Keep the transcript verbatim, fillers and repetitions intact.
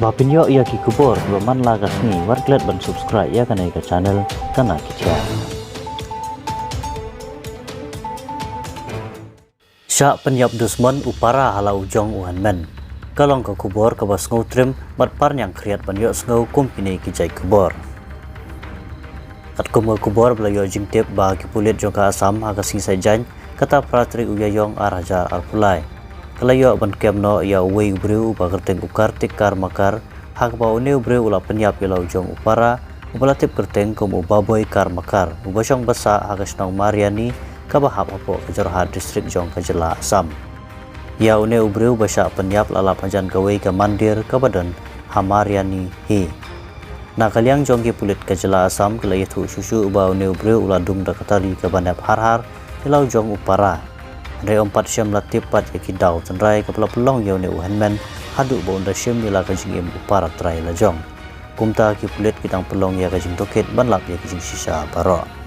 Ba pynïoh ïa ki khubor kiba man la ka sngi, wat klet ban subscribe ïa kane ka channel Kana Ki Khia. Shah pynïap dusmon u para ha la u jong u hynmen. Ka long ka khubor kaba sngewtriem bad parniang khriat ban ïohsngew kum kine ki jait khubor. Katkum ka khubor ba la ïoh jingtip ba ki pulit jong ka Assam ha ka sngi Saitjaiñ, kata phra tarik u Ïaïong ar hajar arphew lai, ka la ïoh ban kem noh ïa uwei u briew uba kyrteng u Kartik Karmakar, ha kaba une u briew u la pynïap ïa la u jong u para uba la tip kyrteng kum u Baboi Karmakar, uba shong ba sah ha ka shnong Mariani kaba hap hapoh ka Jorhat District jong ka jylla Assam. Ïa une u briew ba shah pynïap la lap hajan kawei ka mandir kaba don ha Mariani hi. Na ka liang jong ki pulit ka jylla Assam ki la ïathuh shuh shuh ba une u briew u la dung da ka tari kaba nep har har ïa la u jong u para. Hynrei ym pat shym la tip pat ïa ki daw tynrai kaba la pynlong ïa une u hynmen haduh ba un da shim ïa la ka jingim u para trai la jong. Kumta ki pulit ki dang pynlong ïa ka jingtohkit ban lap ïa ka jingshisha baroh.